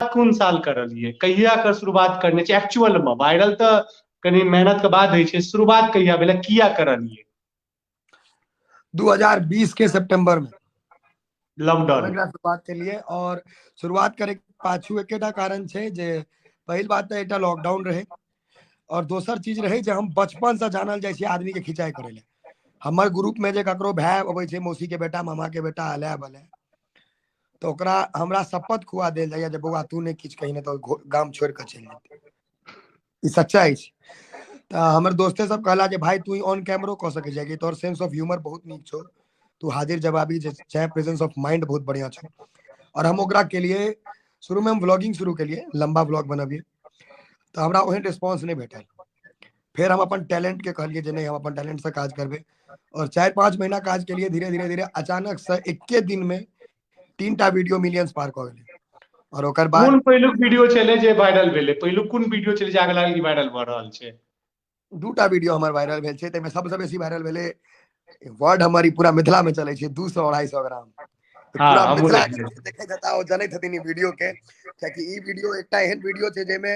शुरुआत कोन साल करलियै, कहिया के शुरुआत करने छी एक्चुअल में? वायरल तऽ कनि मेहनत के बाद होइ छै, शुरुआत कहिया भेलै, किया करलियै? 2020 के सितंबर में लॉकडाउन एकरा शुरुआत केलियै। और शुरुआत करे पाछू एकेटा कारण छै जे पहिल बात तऽ एकटा लॉकडाउन रहे, और दोसर चीज रहे जे हम बचपन से जानल जाइ छी आदमी के खिंचाई करे ले। हमर ग्रुप में जे ककरो भाय अबै छै, मौसी के बेटा, मामा के बेटा, अले बले, तऽ ओकरा हमरा शपथ खुआ देल जाइए जे बौआ तू नहि किछु कही, नहि तऽ गाम छोड़ि कऽ चलि जेतै। ई सच्चाइ छै। तऽ हमर दोस्ते सब कहला जे भाई तू ऑन कैमरो कऽ सकै छै, कि तोहर सेंस ऑफ ह्यूमर बहुत नीक छौ, तू हाजिर जवाबी जे छै, प्रेजेंस ऑफ माइंड बहुत बढ़िया छौ। और हम ओकरा के लिए शुरू में हम व्लॉगिंग शुरू केलिए, लंबा व्लॉग बनबिए, तऽ हमरा ओहन रिस्पॉन्स नहि भेटल। फेर हम अपन टैलेंट के कहलिए जे नहि, हम अपन टैलेंट से काज करबै, और 4-5 महीना काज केलिए, धीरे धीरे धीरे अचानक से एके दिन में 3टा वीडियो मिलियंस पार कऽ गेलै। और ओकर बाद कोन पहिलुक वीडियो छलै जे वायरल भेलै? पहिलुक कोन वीडियो छलै जे आगे लागल कि वायरल भऽ रहल छै? 2टा वीडियो हमर वायरल भेल छै, ताहिमे सबसँ बेसी वायरल भेलै वर्ड हमर ई पूरा मिथिला में चलै छै, 200-250 ग्राम। पूरा हमहूँ मिथिला देखलियै। के देखैत हेता, ओ जनैत हेथिन ई वीडियो के, कियाकि ई वीडियो एकटा एहन वीडियो छै जाहिमे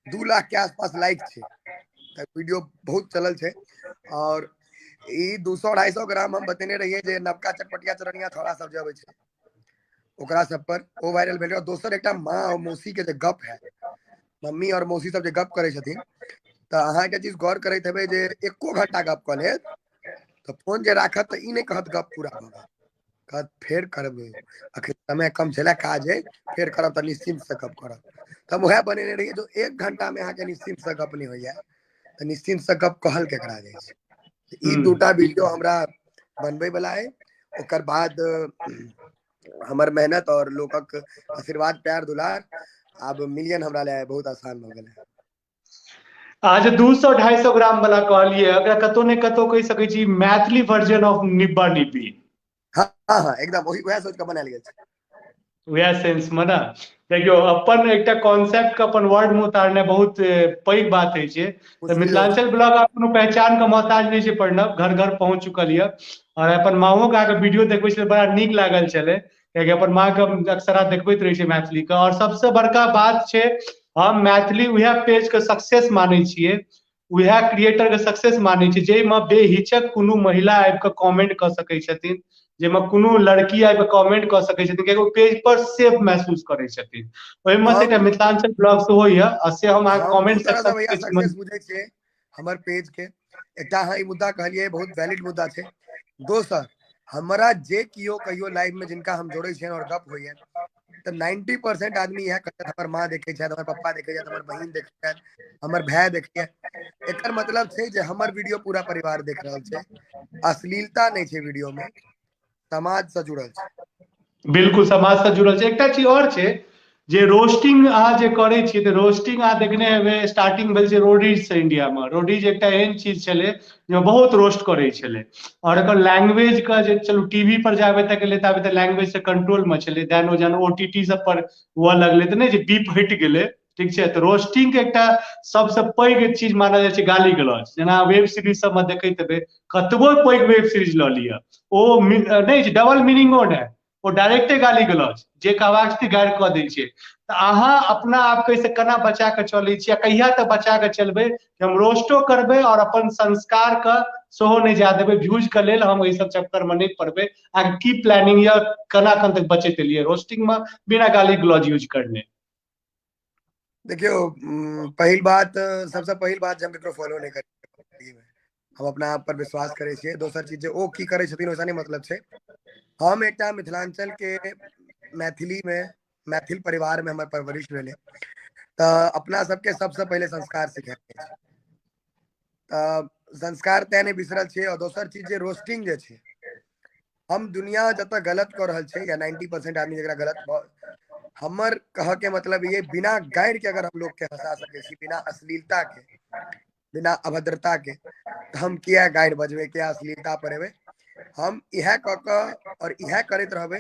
2 लाख के आसपास लाइक छै, तऽ वीडियो बहुत चलल छै। और ई 200-250 ग्राम हम बतेने रहियै जे नवका चटपटिया चरनिया छौड़ा सब जे अबै छै ओकरा सब पर ओ वायरल भेलै। और दोसर एकटा माँ और मौसी के जे गप है, मम्मी और मौसी सब जे गप करै छथिन, तऽ अहाँ एकटा चीज गौर करैत हेबै जे एको घंटा गप कऽ लेत तऽ फोन जे राखत तऽ ई नहि कहत गप पूरा भऽ गेल, कहत फेर करबै, अखन समय कम छलै, काज है, फेर करब तऽ निश्चिंत से गप करब। तऽ हम वएह बनेने रहियै जो 1 घंटा में अहाँके निश्चिंत से गप नहि होइया तऽ निश्चिंत से गप कहल केकरा जाइ छै। ई 2टा वीडियो हमरा बनबै वाला है। ओकर बाद हमर मेहनत और लोकक आशीर्वाद, प्यार दुलार, आब मिलियन हमरा ले बहुत आसान भऽ गेलै। अहाँ जे 200-250 ग्राम वाला कहलियै, एकरा कतौ ने कतौ कहि सकै छी मैथिली वर्जन ऑफ निब्बा निब्बी। हाँ, हाँ, एकदम वएह सोच के बनायल गेल छै। वएह सेंस में ना। देखियौ, अपन एकटा कॉन्सेप्ट के अपन वर्ड में उतारनाइ बहुत पैघ बात होइ छै। तऽ मुश्किल मिथिलांचल ब्लॉग आब कोनो पहचान के मोहताज नहि छै, प्रणव घर घर पहुंच चुकल यऽ। और अपन माँओ के अहाँके वीडियो देखबै छलै, बड़ा नीक लागल छलै, कियाकि अपन माँ के अक्सर देखबैत रहै छै मैथिली के। और सबसे बड़का बात छै, हम मैथिली उएह पेज के सक्सेस मानै छियै, उएह क्रिएटर के सक्सेस मानै छियै जाहिमे बेहिचक कोनो महिला आबि कऽ कॉमेंट कऽ सकै छथिन, जाहिमे कोनो लड़की आबि कऽ कॉमेंट कऽ सकै छथिन, कियाकि ओ पेज पर सेफ महसूस करै छथिन। ओहिमे से एकटा मिथिलांचल ब्लॉग सेहो यऽ, आ से हम अहाँके हम कॉमेंट दू तरह सेक्शन से भैया के सक्सेस बुझै छियै हमर पेज के। एकटा अहाँ ई मुद्दा कहलियै, बहुत वैलिड मुद्दा छै। दोसर, हमरा जे कियो कहियो लाइव में जिनका हम जोड़ै छियनि और गप होइया, तऽ 90% आदमी इएह कहत, हमर माँ देखै छथि, हमर पप्पा देखै छथि, हमर बहिन देखै छथि, हमर भाय देखैया। एकर मतलब छै जे हमर वीडियो पूरा परिवार देख रहल छै। अश्लीलता नहि छै वीडियो में, समाज से जुड़ल छै। बिल्कुल समाज से जुड़ल छै। एकटा चीज और छै जे रोस्टिंग अहाँ जे करै छियै, तऽ रोस्टिंग अहाँ देखने हेबै, स्टार्टिंग भेल छै रोडीज से इंडिया में। रोडीज एकटा एहन चीज छलै जे बहुत रोस्ट करै छलै, और एकर लैंग्वेज के जे चलू टीवी पर जाबे तक एलै ताबे तक लैंग्वेज से कंट्रोल में छलै, देन ओ जहन OTT सब पर हुअ लगलै तऽ नहि जे बीप हटि गेलै, ठीक छै। तऽ रोस्टिंग के एकटा सबसँ पैघ चीज मानल जाइ छै गाली गलौज। जेना वेब सीरीज सबमे देखैत हेबै, कतबो पैघ वेब सीरीज लऽ लिअ, ओ नहि छै, डबल मीनिंगो नहि, ओ डायरेक्टे गाली गलौज, जे कहबाक छै गारि कऽ दै छै। तऽ अहाँ अपना आपके एहिसँ केना बचा कऽ चलै छी, आ कहिया तक बचा कऽ चलबै कि हम रोस्टो करबै और अपन संस्कार के सेहो नहि जाय देबै, व्यूज के लेल हम एहि सब चक्कर में नहि पड़बै? अहाँके की प्लानिंग यऽ, केना एखन तक बचैत एलियै रोस्टिंग में बिना गाली गलौज यूज करने? देखियौ, पहिल बात, सबसँ पहिल बात जे हम ककरो फॉलो नहि करै, हम अपना आप पर विश्वास करै छियै। दोसर चीज जे ओ की करै छथिन ओहिसँ नहि मतलब छै। हम एकटा मिथिलांचल के मैथिली में, मैथिल परिवार में हमर परवरिश भेलै, तऽ अपना सबके सबसँ पहिले संस्कार सिखायल जाइ छै, तऽ संस्कार तें नहि बिसरल छियै। और दोसर चीज जे रोस्टिंग जे छै, हम दुनिया जतऽ गलत कऽ रहल छै या 90% आदमी जकरा गलत भऽ, हमर कहऽ के मतलब ये, बिना गारि के अगर हम लोग के हंसा सकै छी, बिना अश्लीलता के, बिना अभद्रता के, तऽ हम किया गारि बजबै, किया अश्लीलता पर एबै? हम इएह कऽ कऽ और इएह करैत रहबै,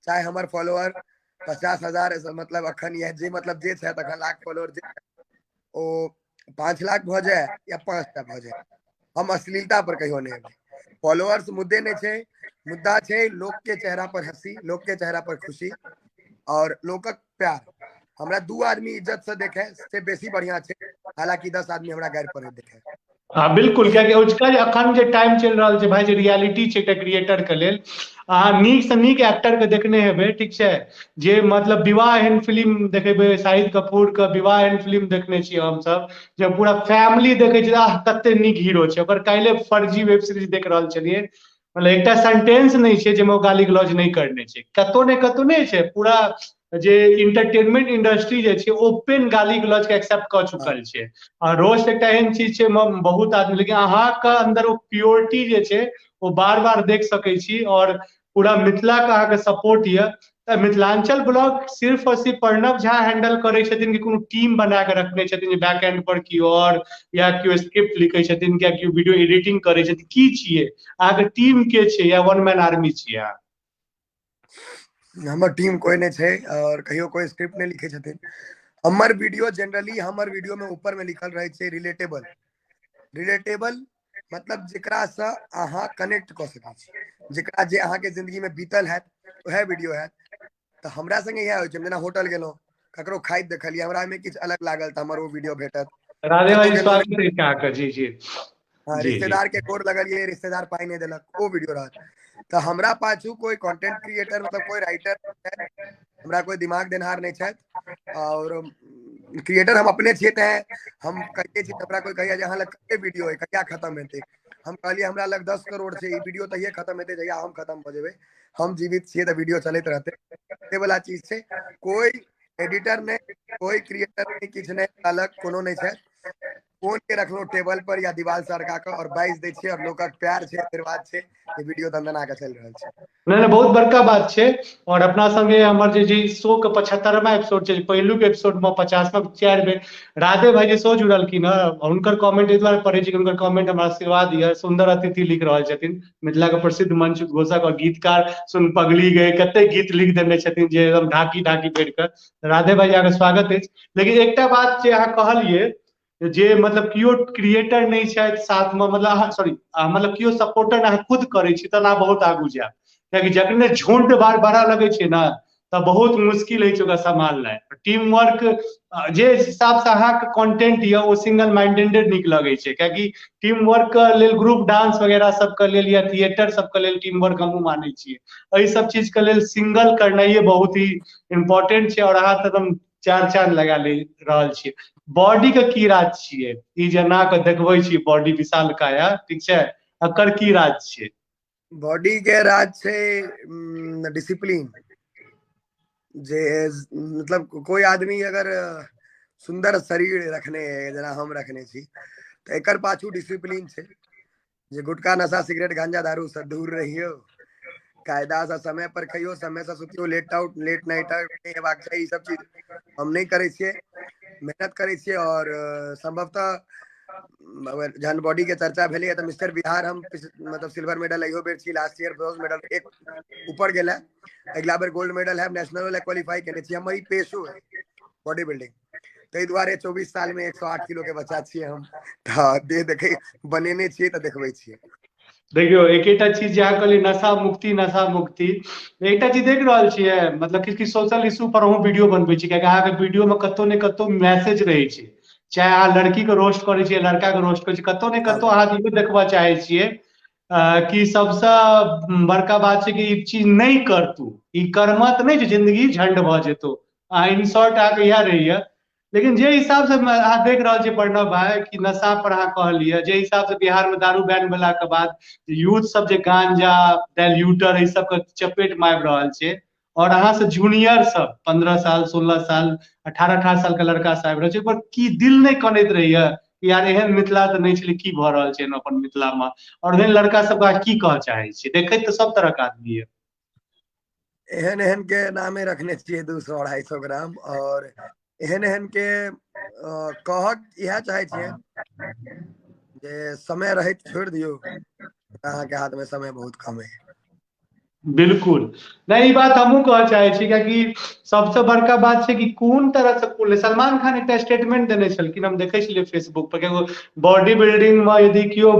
चाहे हमर फॉलोअर 50,000 मतलब अखन इएह जे मतलब जे छथि अखन लाख फॉलोअर जे ओ 5 लाख भऽ जाय या 5टा भऽ जाय, हम अश्लीलता पर कहियो नहि एबै। फॉलोअर्स मुद्दे नहि छै, मुद्दा छै लोक के चेहरा पर हंसी, लोक के चेहरा पर खुशी और लोकक प्यार। हमरा 2 आदमी इज्जत से देखे से बेसी बढ़िया छै, हालांकि 10 आदमी हमरा गारि पढ़े देखे। हाँ बिल्कुल, कियाकि ओजुका जे अखन जे टाइम चलि रहल छै भाई, जे रियलिटी छै एकटा क्रिएटर के लेल, अहाँ नीक से नीक एक्टर के देखने हेबै, ठीक छै, जे मतलब विवाह एहन फिल्म देखेबै, शाहिद कपूर के विवाह एहन फिल्म देखने छियै हमसब, जे पूरा फैमिली देखै छै, आह कते नीक हीरो छै। ओकर काल्हि फर्जी वेब सीरीज देख रहल छलियै, मतलब एकटा सेंटेंस नहि छै जाहिमे ओ गाली गलौज नहि करने छै, कतौ ने कतौ नहि छै। पूरा जे इंटरटेनमेंट इंडस्ट्री जे छै ओपन गाली गलौज के एक्सेप्ट कऽ चुकल छै। आ रोस्ट एकटा एहन चीज छै बहुत आदमी, लेकिन अहाँके अंदर ओ प्योरिटी जे छै ओ बार बार देख सकै छी, और पूरा मिथिला के अहाँके सपोर्ट यऽ। तऽ मिथिलांचल ब्लॉग सिर्फ और सिर्फ प्रणव झा हैंडल करै छथिन कि कोनो टीम बना के रखने छथिन जे बैक एंड पर केओ और, या केओ स्क्रिप्ट लिखै छथिन, या केओ वीडियो एडिटिंग करै छथिन, की छियै अहाँके टीम के छै, या वन मैन आर्मी छियै अहाँ? हमर टीम कोई नहीं छै और कहियो कोई स्क्रिप्ट नहीं लिखे छथिन। हमर वीडियो जनरली हमर वीडियो में ऊपर में लिखल रहे छै रिलेटेबल। रिलेटेबल मतलब जेकरा से अहाँ कनेक्ट कऽ सकै छी, जेकरा जे अहाँ के जिंदगी में बीतल हैत वएह वीडियो हैत। तऽ हमरा संगे इएह होइ छै, जेना होटल गेलहुँ, ककरो खाइत देखलियै, हमरा ओहिमे किछु अलग लागल तऽ हमर ओ वीडियो भेटत। राधे भाई स्वागत अछि अहाँके। जी जी। हाँ, रिश्तेदार के गोर लगलियै, रिश्तेदार पाइ नहि देलक, ओ वीडियो रहत। तऽ हमरा पाछू कोई कंटेंट क्रिएटर मतलब कोई राइटर, हमरा कोई दिमाग देनहार नहीं छथि, और क्रिएटर हम अपने छियै, तें हम कहिए छी, हमरा कोई कहिया जे अहाँ लग कते वीडियो है, कहिया खत्म हेतै, हम कहलियै हमरा लग 10 करोड़ छै, ई वीडियो तहिये खत्म हेतै जहिया हम खत्म भऽ जेबै, हम जीवित छियै तऽ वीडियो चलैत रहतै। से वाला चीज छै, कोई एडिटर नहि, कोई क्रिएटर नहि, किछु नहि, अलग कोनो नहि छै। फोन के रखलहुँ टेबल पर या दीवार से अड़का के और बाजि दै छियै, और लोकक प्यार छै, आशीर्वाद छै, ई वीडियो दंदना के चलि रहल छै। नहि नहि, बहुत बड़का बात छै। और अपना संगे हमर जे जे शो के 75वां एपिसोड छै, पहिलुक एपिसोड में 50वां 4 बेर राधे भाई जी सेहो जुड़लखिन हँ। हुनकर कमेंट एहि दुआरे पढ़ै छी कि हुनकर कमेंट हमरा आशीर्वाद यऽ। सुंदर अतिथि लिख रहल छथिन, मिथिला के प्रसिद्ध मंच उद्घोषक और गीतकार, सुन पगली गए कते गीत लिख देने छथिन जे एकदम ढाकी ढाकी बैठ कऽ। राधे भाई अहाँके स्वागत अछि। लेकिन एकटा बात जे अहाँ कहलियै जे मतलब केओ क्रिएटर नहि छथि साथ में, मतलब अहाँ सॉरी, मतलब केओ सपोर्टर अहाँ खुद करै छी तहन अहाँ बहुत आगू जायब, कियाकि जखने झुंड बार बढ़ऽ लगै छै ने तऽ बहुत मुश्किल होइ छै ओकरा सम्हालनाइ। टीम वर्क जे हिसाब से अहाँके कंटेंट यऽ ओ सिंगल माइंडेड नीक लगै छै, कियाकि टीम वर्क के लेल ग्रुप डांस वगैरह सबके लेल या थिएटर सबके लेल टीम वर्क हमहूँ मानै छियै। एहि सब चीज के लेल सिंगल करनाइए बहुत ही इम्पोर्टेंट छै। और अहाँ तऽ एकदम 4 चांद लगा ले रहल छियै। बॉडी के की राज छियै ई जेना के देखबै छी, बॉडी विशाल काया, ठीक छै, एकर की राज छियै? बॉडी के राज छै डिसिप्लिन। जे मतलब कोई आदमी अगर सुंदर शरीर रखने है जेना हम रखने छी, तऽ एकर पाछू डिसिप्लिन छै जे गुटखा नशा सिगरेट गांजा दारू से दूर रहियो, कायदा से समय पर खइयो, समय से सुतियो, late out late night out नहि हेबाक चाही। ई सब चीज हम नहि करै छियै, मेहनत करै छियै। और संभवतः जहन बॉडी के चर्चा भेलैए तऽ मिस्टर बिहार हम मतलब सिल्वर मेडल अहियो बेर छी, लास्ट ईयर ब्रॉन्ज मेडल एक ऊपर गेल है, अगिला बेर गोल्ड मेडल है, नेशनल लए क्वालिफाई केने छी। हमर ई पेशो है बॉडी बिल्डिंग, ताहि दुआरे 24 साल में 108 किलो के बच्चा छियै हम, तऽ देह देखै बनेने छियै तऽ देखबै छियै। देखियौ एकेटा चीज जे अहाँ कहलियै नशा मुक्ति, नशा मुक्ति, एकटा चीज देख रहल छियै, मतलब किछु किछु सोशल इशू पर अहूँ वीडियो बनबै छी, कियाकि अहाँके वीडियो में कतौ ने कतौ मैसेज रहै छै, चाहे अहाँ लड़की के रोस्ट करै छियै, लड़का के रोस्ट करै छियै, कतौ ने कतौ अहाँ इहो देखबऽ चाहै छियै कि सबसँ बड़का बात छै कि ई चीज नहि करतू, ई कर्म तऽ नहि छै जिंदगी झंड भऽ जेतौ, अहाँ इन शॉर्ट अहाँके इएह रहैया। लेकिन जे हिसाब से अहाँ देख रहल छियै प्रणव भाई कि नशा पर अहाँ कहलियै, जे हिसाब से बिहार में दारू बैन भेला के बाद यूथ सब जे गांजा डाइल्यूटर एहि सब के चपेट में आबि रहल छै, और अहाँ से जूनियर सब 15 साल 16 साल 18-18 साल के लड़का सब आबि रहल छै, पर की दिल नहि कनैत रहैया कि यार एहन मिथिला तऽ नहि छलै, की भऽ रहल छै अपन मिथिला में? और एहन लड़का सबके अहाँ की कहऽ चाहै छियै? देखैत तऽ सब तरह के आदमी यऽ। एहन एहन के नामे रखने छियै 200-250 ग्राम, और एहन एहन के कहक इएह चाहै छियै जे समय रहैत छोड़ि दियौ, अहाँके हाथ में समय बहुत कम है। बिल्कुल नहीं, ई बात हमहूँ कहऽ चाहै छी, कियाकि सबसँ बड़का बात छै कि कोन तरह से कुल सलमान खान एकटा स्टेटमेंट देने छलखिन, हम देखै छलियै फेसबुक पर, कियाकि बॉडी बिल्डिंग में यदि केओ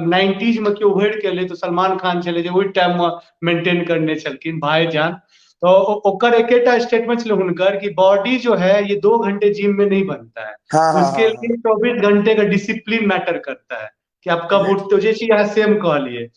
90s में केओ उभरि के एलै तऽ सलमान खान छलै जे ओहि टाइम में मेंटेन करने छलखिन भाईजान। तो ओकर एकेटा स्टेटमेंट छलै हुनकर कि बॉडी जो है ये 2 घंटे जिम में नहीं बनता है। हाँ हाँ उसके हाँ हाँ लिए 24 घंटे का डिसिप्लिन मैटर करता है कि आप कब उठते हो। जे चीज अहाँ सेम कहलिए।